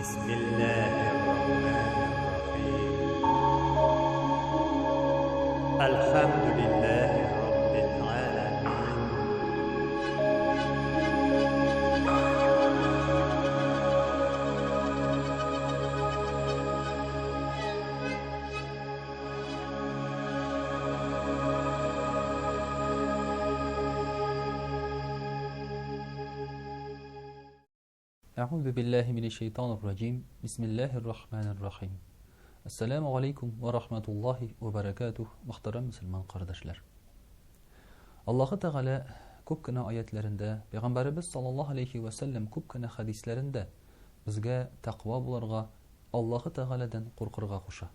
Бисмиллаһир-рахманир-рахим. Әлхәмдүлиллаһи раббил галәмин. Әгъузу биллаһи минәш шәйтанир раҗим. Бисмиллаһир рахманир рахим. Ассаламу алейкум ва рахматуллаһи ва баракатуһ, мөхтәрәм мөселман кардәшләр. Аллаһы Тәгалә күп кенә аятләрендә, Пәйгамбәребез саллаллаһу алейхи ва сәлләм күп кенә хәдисләрендә безгә тәкъва булырга, Аллаһы Тәгаләдән куркырга куша.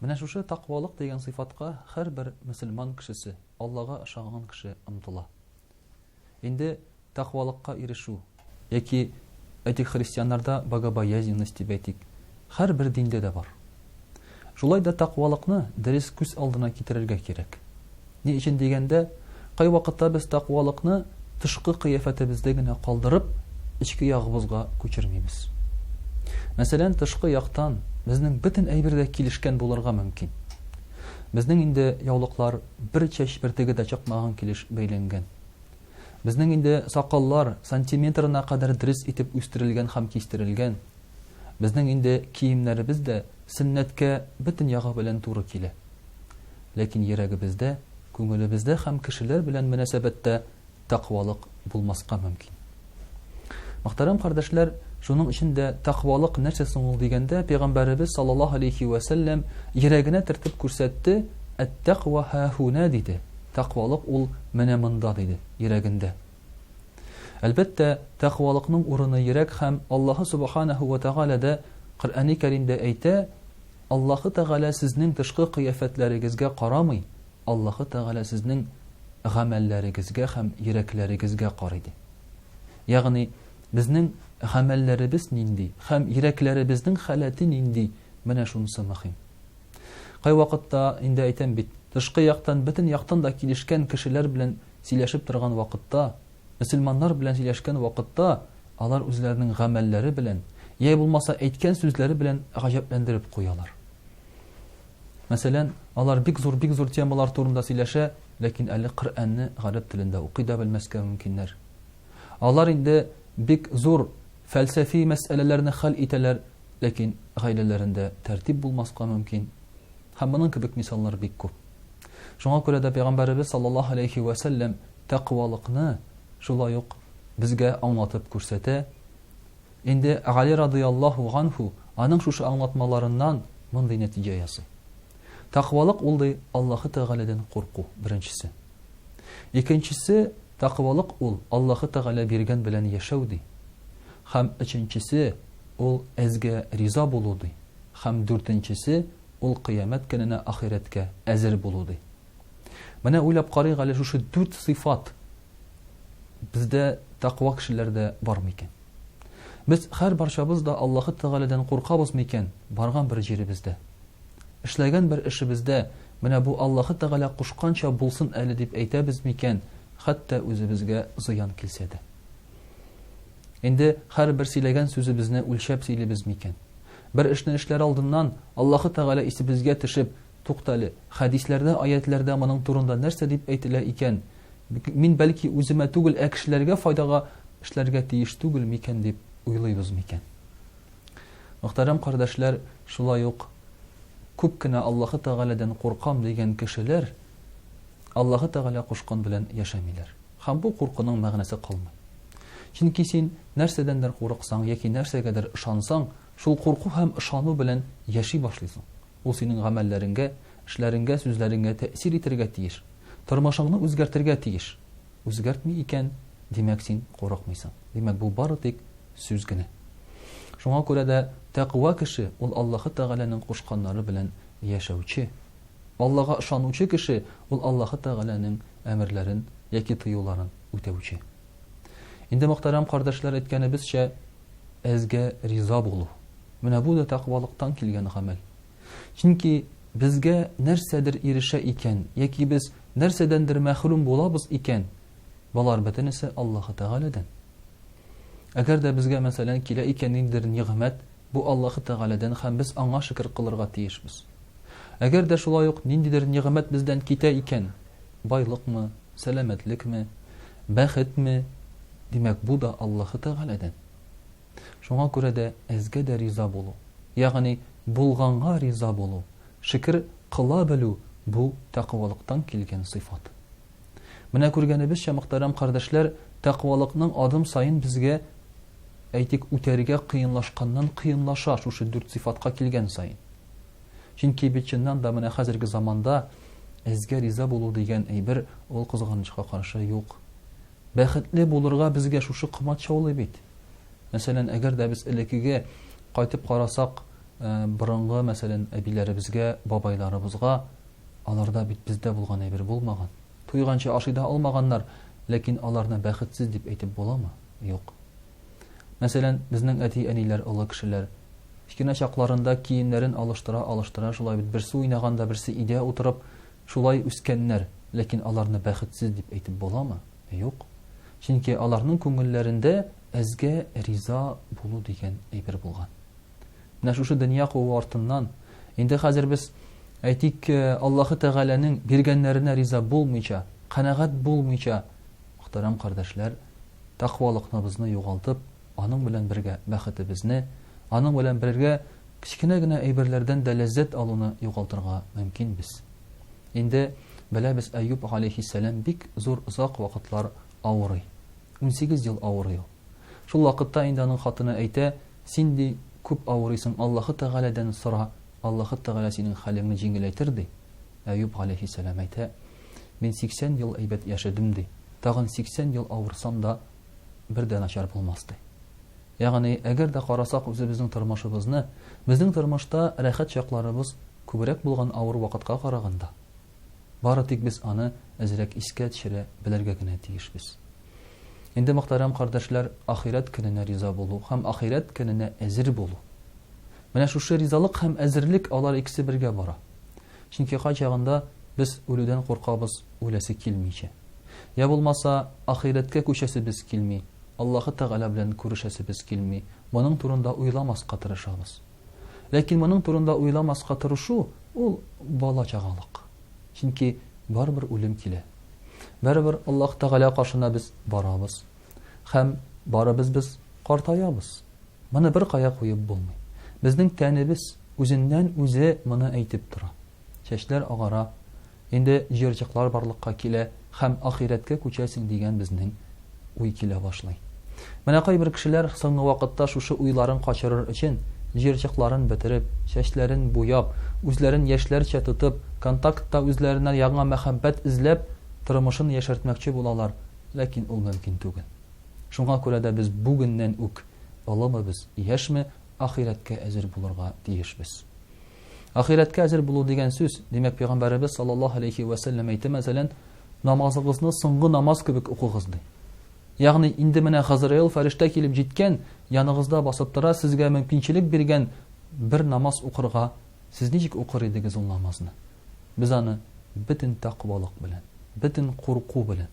Менә шушы тәкъвалык дигән сыйфатка һәрбер мөселман кешесе, Аллага ышанган кеше омтыла. Инде тәкъвалыкка ирешү, яки, әйтик, христианнарда богобоязненность дип әйтик, һәрбер диндә дә бар. Шулай да тәкъвалыкны дөрес күз алдына китерергә кирәк. Ни өчен дигәндә, кайвакытта без тәкъвалыкны тышкы кыяфәтебездә генә калдырып, эчке ягыбызга күчермибез. Мәсәлән, тышкы яктан безнең бөтен әйбер дә килешкән булырга мөмкин. Безнең инде яулыклар бер чәч бөртеге дә чыкмаган килеш бәйләнгән. Безнең инде сакаллар сантиметрына кадәр дөрес итеп үстерелгән һәм кистерелгән. Безнең инде киемнәребез дә сөннәткә бөтен ягы белән туры килә. Ләкин йөрәгебездә, күңелебездә һәм кешеләр белән мөнәсәбәттә тәкъвалык булмаска мөмкин. Мөхтәрәм кардәшләр, шуның өчен дә тәкъвалык нәрсә соң ул дигәндә, пәйгамбәребез саллаллаһу алейхи вә сәлләм йөрәгенә төртеп күрсәтте, Әт-тәкъва һа-һуна диде. Тәкъвалык ул менә монда диде, йөрәгендә. Әлбәттә, тәкъвалыкның урыны йөрәк һәм Аллаһы субханаһу вә тәгалә дә Коръәни Кәримдә әйтә, Аллаһы Тәгалә сезнең тышкы кыяфәтләрегезгә карамый, Аллаһы Тәгалә сезнең гамәлләрегезгә һәм йөрәкләрегезгә карый, ди. Ягъни, безнең гамәлләребез нинди һәм йөрәкләребезнең халәте нинди, менә шунысы мөһим. Кайвакытта, инде әйтәм бит, тышкы яктан бөтен яктан да килешкән кешеләр белән сөйләшеп торган вакытта, мөселманнар белән сөйләшкән вакытта, алар үзләренең гамәлләре белән, йә булмаса әйткән сүзләре белән гаҗәпләндереп куялар. Мәсәлән, алар бик зур, бик зур темалар турында сөйләшә, ләкин әле Коръәнне гарәп телендә укый да белмәскә мөмкиннәр. Алар инде бик зур фәлсәфи мәсьәләләрне хәл итәләр, ләкин гаиләләрендә тәртип булмаска мөмкин. Һәм моның кебек мисаллар бик күп. Шуңа күрә дә Пәйгамбәребез саллаллаһу алейхи вә сәлләм тәкъвалыкны шулай ук безгә аңлатып күрсәтә. Инде Гали радыяллаһу ганһу аның шушы аңлатмаларыннан мондый нәтиҗә ясый. Тәкъвалык ул, ди, Аллаһы Тәгаләдән курку, беренчесе. Икенчесе, тәкъвалык ул, Аллаһы Тәгалә биргән белән яшәү, ди. Һәм өченчесе, ул әзгә риза булу, ди. Һәм дүртенчесе, ул кыямәт көненә, ахирәткә әзер булу, ди. Менә уйлап карыйк әле, шушы дүрт сыйфат бездә тәкъва кешеләрдә бар микән? Без һәрбарчабыз да Аллаһы Тәгаләдән куркабыз микән барган бер җиребездә? Эшләгән бер эшебездә менә бу Аллаһы Тәгалә кушканча булсын әле дип әйтәбез микән, хәтта үзебезгә зыян килсә дә? Инде һәрбер сөйләгән сүзебезне үлчәп сөйлибез микән? Бер эшне эшләр алдыннан Аллаһы Тәгалә исебезгә төшеп, Туктале, хәдисләрдә, аятьләрдә моның турында нәрсә дип әйтелә икән? Мин бәлки үземә түгел, ә кешеләргә файдага эшләргә тиеш түгел микән дип уйлыйбыз микән? Мөхтәрәм кардәшләр, шулай ук күп кенә Аллаһы Тәгаләдән куркам дигән кешеләр Аллаһы Тәгалә кушкан белән яшәмиләр. Һәм бу куркуның мәгънәсе калмый. Чөнки син нәрсәдәндер курыксаң яки нәрсәгәдер ышансаң, шул курку һәм ышану белән яши башлыйсың. Ул синең гамәлләреңгә, эшләреңгә, сүзләреңгә тәэсир итәргә тиеш. Тормышыңны үзгәртергә тиеш. Үзгәртми икән, димәк, син курыкмыйсың. Димәк, бу бары тик сүз генә. Шуңа күрә дә тәкъва кеше, ул Аллаһы Тәгаләнең кушканнары белән яшәүче. Аллага ышанучы кеше, ул Аллаһы Тәгаләнең әмерләрен яки тыюларын үтәүче. Инде, мөхтәрәм кардәшләр, әйткәнебезчә, әзгә риза булу. Менә бу да тәкъвалыктан килгән гамәл. Чөнки безгә нәрсәдер ирешә икән, яки без нәрсәдәндер мәхрүм булабыз икән, болар бөтенесе Аллаһы Тәгаләдән. Әгәр дә безгә, мәсәлән, килә икән ниндидер нигъмәт, бу Аллаһы Тәгаләдән һәм без аңа шөкер кылырга тиешбез. Әгәр дә шулай ук ниндидер нигъмәт бездән китә икән, байлыкмы, сәламәтлекме, бәхетме, димәк, бу да Аллаһы Тәгаләдән. Шуңа күрә дә әзгә дә риза булу, ягъни булганга риза булу, шөкер кыла белү, бу тәкъвалыктан килгән сыйфат. Менә күргәнебезчә, мөхтәрәм кардәшләр, тәкъвалыкның адым саен безгә, әйтик, үтәргә кыенлашканнан кыенлаша шушы дүрт сыйфатка килгән саен. Чөнки бит чыннан да менә хәзерге заманда әзгә риза булу дигән әйбер ул кызганычка каршы юк. Бәхетле булырга безгә шушы комачаулый бит. Мәсәлән, әгәр дә без элеккеге кайтып карасак, борынгы, мәсәлән, әбиләребезгә, бабайларыбызга, Аларда бит бездә булган әйбер булмаган. Туйганчы ашый да алмаганнар, ләкин аларны бәхетсез дип әйтеп буламы? Юк. Мәсәлән, безнең әти-әниләр олы кешеләр. Кечкенә чакларында киемнәрен алыштыра-алыштыра шулай бит берсе уйнаганда берсе өйдә утырып шулай үскәннәр, ләкин аларны бәхетсез дип әйтеп буламы? Юк. Чөнки аларның күңелләрендә әзгә риза булу дигән әйбер булган. Менә шушы дөнья куу артыннан, инде хәзер без, әйтик, Аллаһы Тәгаләнең биргәннәренә риза булмыйча, канәгать булмыйча, мөхтәрәм кардәшләр, тәкъвалыкныбызны югалтып, аның белән бергә бәхетебезне, аның белән бергә кечкенә генә әйберләрдән дә ләззәт алуны югалтырга мөмкинбез. Инде беләбез, Әйүб галәйһиссәлам бик зур озак вакытлар авырый. 18 ел авырый ул. Шул вакытта инде аның хатыны әйтә, Син, ди, күп авырыйсың, Аллаһы Тәгаләдән сора, Аллаһы Тәгалә синең хәлеңне җиңеләйтер, ди. Әюб галәйһиссәлам әйтә, Мин 80 ел әйбәт яшәдем, ди, тагын 80 ел авырсам да, бер дә начар булмас, ди. Ягъни, әгәр дә карасак үзебезнең тормышыбызны, безнең тормышта рәхәт чакларыбыз күбрәк булган авыр вакытка караганда. Бары тик без аны әзрәк искә төшерә белергә генә тиешбез. Инде, мөхтәрәм кардәшләр, ахирәт көненә риза булу һәм ахирәт көненә әзер булу. Менә шушы ризалык һәм әзерлек алар икесе бергә бара. Чөнки кайчагында без үлүдән куркабыз, үләсе килмичә. Я булмаса, ахирәткә күчәсебез килми, Аллаһы Тәгалә белән күрешәсебез килми, моның турында уйламаска тырышабыз. Ләкин моның турында уйламаска тырышу, ул бала-чагалык. Чөнки барыбер үлем килә. Барыбер Аллаһ Тәгалә каршына без барабыз. Һәм барыбыз без картаябыз. Моны беркая куеп булмый. Безнең тәнебез үзеннән-үзе моны әйтеп тора. Чәчләр агара, Инде җыерчыклар барлыкка килә һәм ахирәткә күчәсең дигән безнең уй килә башлый. Менә кайбер кешеләр соңгы вакытта шушы уйларын качырыр өчен җыерчыкларын бетереп, чәчләрен буяп, үзләрен яшьләрчә тотып, контактта үзләренә яңа мәхәббәт эзләп, тормышын яшәртмәкче булалар, ләкин ул мөмкин түгел. Шуңа күрә дә без бүгеннән үк, олымы без, яшьме, ахирәткә әзер булырга тиешбез. Ахирәткә әзер булу дигән сүз, димәк, пәйгамбәребез саллаллаһу алейхи вә сәлләм әйтә, мәсәлән, намазыгызны соңгы намаз кебек укыгыз, ди. Ягъни, инде менә Газраил фәрештә килеп җиткән, яныгызда басып тора, сезгә мөмкинчелек биргән бер намаз укырга, сез ничек укыр идегез ул намазны? Без аны бөтен тәкъвалык белән, бөтен курку белән,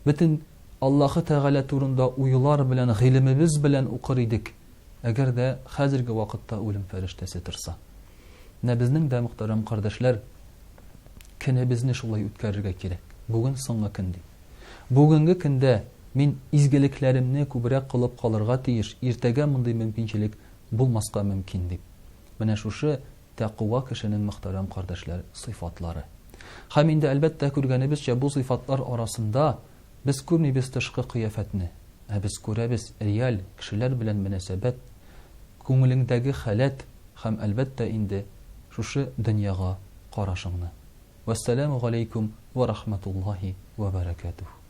бөтен Аллаһы Тәгалә турында уйлар белән, гыйлемебез белән укыр идек. Әгәр дә хәзерге вакытта үлем фәрештәсе торса. Менә безнең дә, мөхтәрәм кардәшләр, көнебезне шулай үткәрергә кирәк. Бүген соңгы көн дип. Бүгенге көндә мин изгелекләремне күбрәк кылып калырга тиеш, иртәгә мондый мөмкинчелек булмаска мөмкин дип. Менә шушы тәкъва кешенең, мөхтәрәм кардәшләр, сыйфатлары. Һәм инде, әлбәттә, күргәнебезчә, бу сыйфатлар арасында без күрмибез тышкы кыяфәтне. Ә без күрәбез реаль кешеләр белән мөнәсәбәт, күңелеңдәге халәт һәм, әлбәттә инде, шушы дөньяга карашыңны. Вәссәламү галәйкүм вә рахмәтуллаһи вә бәрәкәтүһ.